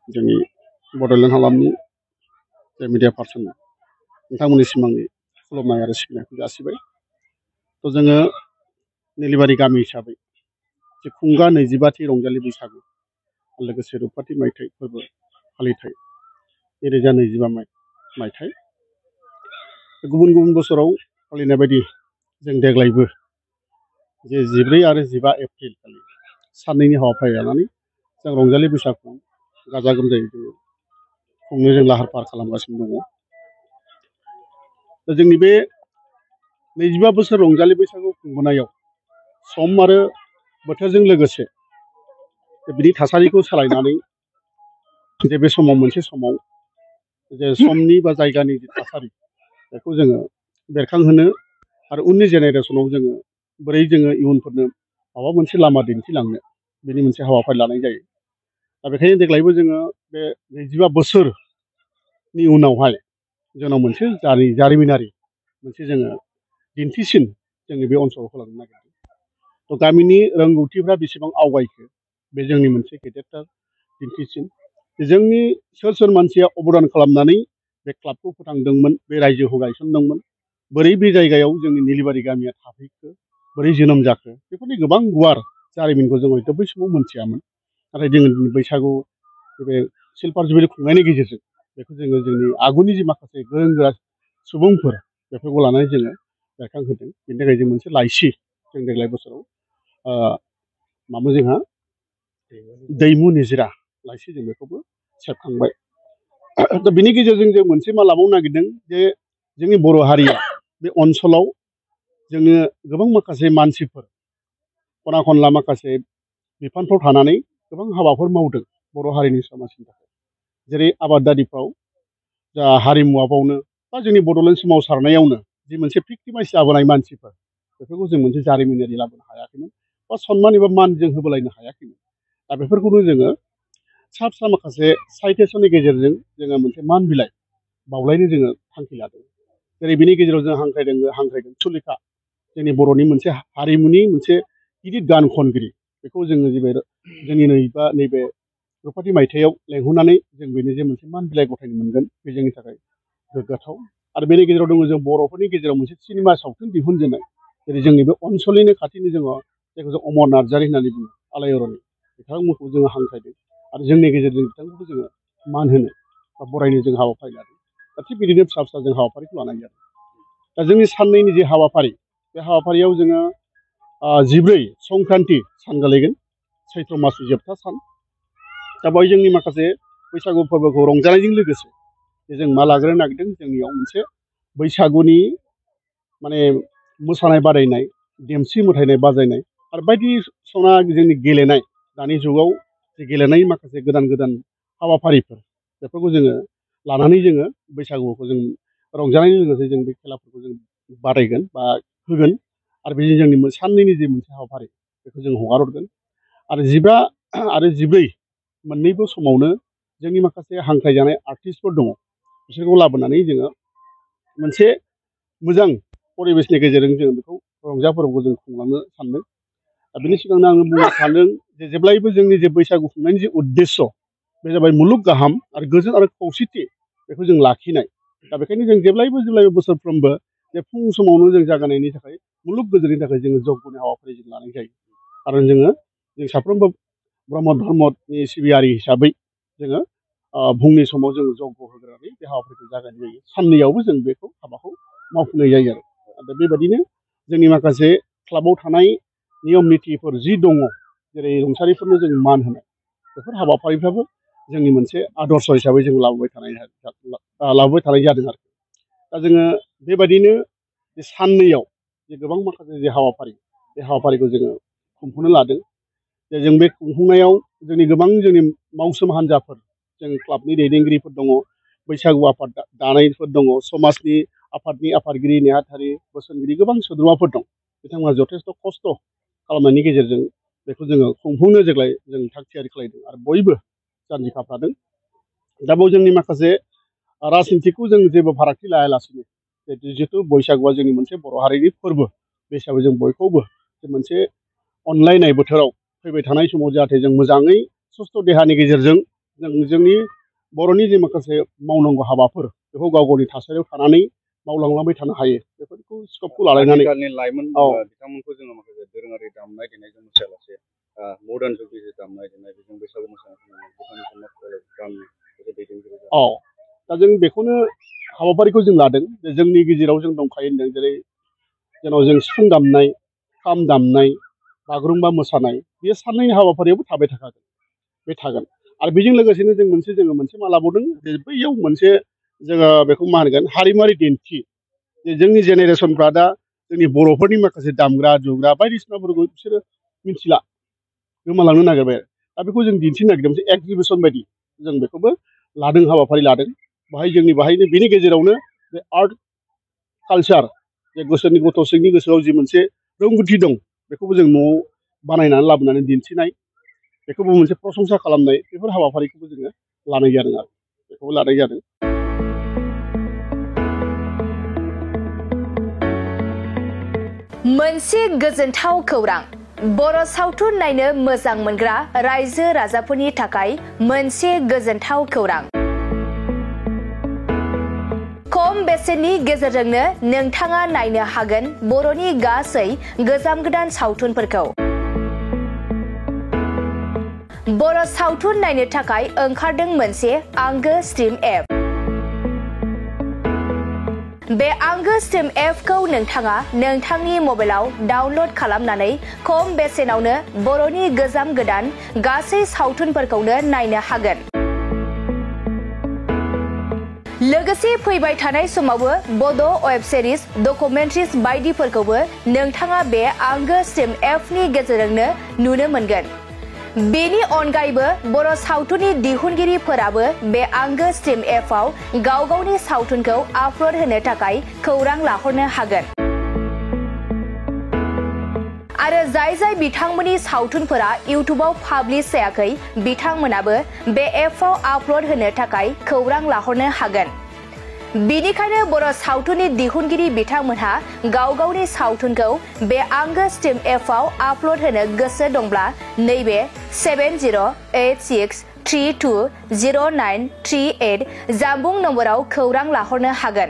जोंनि बड'लेण्ड हालामनि जे मिडिया पार्सन नोंथांमोननिसिम आंनि खुलुमनाय आरो सिबिनायखौ जासिबाय। थ' जोङो निलिबारि गामि हिसाबै जे खुंगा 25थि रंजालि बैसागु लोगोसे रुपथि मायथाइ फोरबो फालिथाय 2025 मायथाइ गुबुन गुबुन बोसोराव फालिनाय बायदि जों देग्लायबो जे 14 आरो 15 एप्रिल खालि साननैनि हाबाफारि लानानै जों रंजालि बैसागुखौ गाजा गोमजायै जोङो खुंनो जों लाहार फाहार खालामगासिनो दङ। दा जोंनि बे 25 बोसोर रंजालि बैसागु खुंबोनायाव सम आरो बोथोरजों लोगोसे बिनि थासारिखौ सोलायनानै जे बे समाव मोनसे समाव जे समनि बा जायगानि जे थासारि बेखौ जोङो बेरखांहोनो आरो उननि जेनेरेसनाव जोङो बोरै जोङो इयुनफोरनो माबा मोनसे लामा दिन्थिलांनो बेनि मोनसे हाबाफारि लानाय जायो। दा बेखायनो देग्लायबो जोङो बे 25 बोसोरनि उनावहाय जोंनाव मोनसे जारिमिनारि मोनसे जोङो दिन्थिसिन जोंनि बे ओनसोलाव खालामनो नागिरदों। थ' गामिनि रोंगौथिफ्रा बेसेबां आवगायखो बे जोंनि मोनसे गेदेरथार दिन्थिसिन जोंनि सोर मानसिया अबदान खालामनानै बे क्लाबखौ फोथांदोंमोन, बे रायजोखौ गायसनदोंमोन, बोरै बे जायगायाव जोंनि निलिबारि गामिया थाफैखो, बोरै जोनोम जाखो, बेफोरनि गोबां गुवार जारिमिनखौ जों हयथ' बै समाव मोनथियामोन। नाथाय जोङो बैसागु बे सिलभार जुबिलि खुंनायनि गेजेरजों बेखौ जोङो जोंनि आगुनि जि माखासे गोरों गोरा सुबुंफोर बेफोरखौ लानानै जोङो बेरखांहोदों। बेनि थाखाय जों मोनसे लाइसि जों देग्लाय बोसोराव मामोन जोंहा दैमु निजिरा लाइसि जों बेखौबो सेबखांबाय। दा बिनि गेजेरजों जों मोनसे मा लाबावनो नागिरदों जे जोंनि बर' हारिया बे ओनसोलाव जोङो गोबां माखासे मानसिफोर खना खनला माखासे बिफानफ्राव थानानै गोबां हाबाफोर मावदों बर' हारिनि समाजनि थाखाय। जेरै आबादारिफ्राव जा हारिमुआबावनो बा जोंनि बड'लेण्ड सोमावसारनायावनो जि मोनसे फिक्टिमाइस जाबोनाय मानसिफोर बेफोरखौ जों मोनसे जारिमिनारि लाबोनो हायाखैमोन बा सनमान एबा मान जों होबोलायनो हायाखैमोन। दा बेफोरखौनो जोङो फिसा फिसा माखासे साइटेसननि गेजेरजों जोङो मोनसे मान बिलाइ बावलायनो जोङो थांखि लादों। जेरै बिनि गेजेराव जों हांख्रायदों सुलेखा जोंनि बर'नि मोनसे हारिमुनि मोनसे गिदिर गान खनगिरि बेखौ जोङो जोंनि नैबे रुपथि मायथाइयाव लेंहरनानै जों बेनो जे मोनसे मान बिलाइ गथायनो मोनगोन बे जोंनि थाखाय गोग्गाथाव। आरो बेनि गेजेराव दङ जों बर'फोरनि गेजेराव मोनसे सिनेमा सावथुन दिहुनजेननाय जेरै जोंनि बे ओनसोलनिनो खाथिनि जोङो जायखौ जों अमर नार्जारि होननानै बुङो आलायारन बिथांमोनखौ जोङो हांख्रायदों आरो जोंनि गेजेरजों बिथांखौबो जोङो मान होनो बा बरायनो जों हाबाफारि लादों। दा थिग बिदिनो फिसा फिसा जों हाबाफारिखौ लानाय जादों। दा जोंनि साननैनि जे हाबाफारि बे हाबाफारियाव जोङो 14 संक्रान्ति सान गोलैगोन सैथ्र मासनि जोबथा सान। दा बेवहाय जोंनि माखासे बैसागु फोरबोखौ रंजानायजों लोगोसे जों मा लाग्रोनो नागिरदों जोंनियाव मोनसे बैसागुनि माने मोसानाय बादायनाय, देमसि मोसानाय बादायनाय आरो बायदिसिना जोंनि गेलेनाय दानि जुगाव जे गेलेनाय माखासे गोदान गोदान हाबाफारिफोर बेफोरखौ जोङो लानानै जोङो बैसागुखौ जों रंजानायजों लोगोसे जों बे खेलाफोरखौ जों बादायगोन बा होगोन आरो बेजों जोंनि साननैनि जे मोनसे हाबाफारि बेखौ जों हगार हरगोन। आरो 15 आरो 14 मोननैबो समावनो जोंनि माखासे हांख्रायजानाय आर्टिस्टफोर दङ बिसोरखौ लाबोनानै जोङो मोनसे मोजां परिबेसनि गेजेरजों जों बेखौ रंजा फोरबोखौ जों खुंलांनो सानदों। दा बेनि सिगांनो आङो बुंनो सानदों जे जेब्लायबो जोंनि जे बैसागु खुंनायनि जे उद्देश्य बे जाबाय मुलुग गाहाम आरो गोजोन आरो खौसेथि बेखौ जों लाखिनाय। दा बेखायनो जों जेब्लायबो बोसोरफ्रोमबो जे फुं समावनो जों जागायनायनि थाखाय मुलुग गोजोननि थाखाय जोङो जगनि हाबाफारि जों लानाय जायो। आरो जों साफ्रोमबो ब्रह्म धर्मनि सिबियारि हिसाबै जोङो फुंनि समाव जोङो जग्य होग्रोनानै बे हाबाफारिखौ जागायनाय जायो। साननैयावबो जों बेखौ हाबाखौ मावफुंनाय जायो आरो बेबायदिनो जोंनि माखासे क्लाबाव थानाय नियम नितिफोर जि दङ जेरै रुंसारिफोरनो जों मान होनाय बेफोर हाबाफारिफ्राबो जोंनि मोनसे आदर्श हिसाबै जों लाबोबाय थानाय जादों आरो। दा जोङो बेबायदिनो बे साननैयाव जे गोबां माखासे जे हाबाफारि बे हाबाफारिखौ जोङो खुंफुंनो लादों। जे जों बे खुंफुंनायाव जोंनि मावसोम हान्जाफोर जों क्लाबनि दैदेनगिरिफोर दङ, बैसागु आफाद दानायफोर दङ, समाजनि आफादनि आफादगिरि नेहाथारि बोसोनगिरि गोबां सोद्रोमाफोर दं। बिथांमोना जथेस्थ' खस्थ' खालामनायनि गेजेरजों बेखौ जोङो खुंफुंनो देग्लाय जों थाग थियारि खालामदों आरो बयबो जानजि खाफ्रादों। दा बेयाव जोंनि माखासे राजनितिखौ जों जेबो फारागथि लायालासिनो जिहेतु बैसागुआ जोंनि मोनसे बर' हारिनि फोरबो बे हिसाबै जों बयखौबो मोनसे अनलायनाय बोथोराव फैबाय थानाय समाव जाहाथे जों मोजाङै सुस्थ' देहानि गेजेरजों जोंनि बर'नि जे माखासे मावनांगौ हाबाफोर बेखौ गाव गावनि थासारियाव थानानै मावलांलांबाय थानो हायो बेफोरखौ स्कपखौ लालायनानै आथिखालनि लाइमोन बिथांमोनखौ जोङो माखासे दोरोङारि दामनाय देनायजों मोसायालासे मडार्न जुगनि जे दामनाय देनाय बेजों बैसागु मोसानाय दा जों बेखौनो हाबाफारिखौ जों लादों जे जोंनि गेजेराव जों दंखायो होनदों जेरै जेराव जों सिफुं दामनाय खाम दामनाय बागुरुम्बा मोसानाय बे साननैनि हाबाफारियावबो थाबाय थाखागोन बे थागोन आरो बेजों लोगोसेनो जों मोनसे मा लाबावदों जे बैयाव मोनसे जोङो बेखौ मा होनगोन हारिमुआरि दिन्थि जे जोंनि जेनेरेसनफ्रा दा जोंनि बर'फोरनि माखासे दामग्रा जुग्रा बायदिसिनाफोरखौ बिसोरो मिथिला गोमालांनो नागिरबाय दा बेखौ जों दिन्थिनो नागिरदों मोनसे एक्जिबिसन बायदि जों बेखौबो लादों हाबाफारि लादों बाहाय बेनि गेजेरावनो बे आर्ट कालचार जे गोसोनि गथ' सिंनि गोसोआव जि मोनसे रोंगौथि दं बेखौबो जों न'आव बानायनानै लाबोनानै दिन्थिनाय बेखौबो मोनसे प्रशंसा खालामनाय बेफोर हाबाफारिखौबो जोङो लानाय जादों आरो बेखौबो लानाय जादों। मोनसे गोजोनथाव खौरां बर' सावथुन नायनो मोजां मोनग्रा रायजो राजाफोरनि थाखाय मोनसे गोजोनथाव खौरां खम बेसेननि गेजेरजोंनो नोंथाङा नायनो हागोन बर'नि गासै गोजाम गोदान सावथुनफोरखौ बर' सावथुन नायनो थाखाय ओंखारदों मोनसे आंगो स्ट्रिम एप बे आंगो स्ट्रिम एपखौ नोंथाङा नोंथांनि मबाइलाव डाउनलड खालामनानै खम बेसेनावनो बर'नि गोजाम गोदान गासै सावथुनफोरखौनो नायनो हागोन लोगोसे फैबाय थानाय समावबो बड' वेब सिरिज डकुमेन्ट्रिज बायदिफोरखौबो नोंथाङा बे आंगो स्ट्रिम एपनि गेजेरजोंनो नुनो मोनगोन बेनि अनगायैबो बर' सावथुननि दिहुनगिरिफोराबो बे आंगो स्ट्रिम एपआव गाव गावनि सावथुनखौ आपल'ड होनो थाखाय खौरां लाहरनो हागोन आरो जाय बिथांमोननि सावथुनफोरा इउट्युबाव पाब्लिश जायाखै बिथांमोनाबो बे एपआव आपल'ड होनो थाखाय खौरां लाहरनो हागोन बिनिखायनो बर' सावथुननि दिहुनगिरि बिथांमोनहा गाव गावनि सावथुनखौ बे आंगो स्ट्रिम एपआव आपल'ड होनो गोसो दंब्ला नैबे 7086320938 जानबुं नम्बराव खौरां लाहरनो हागोन।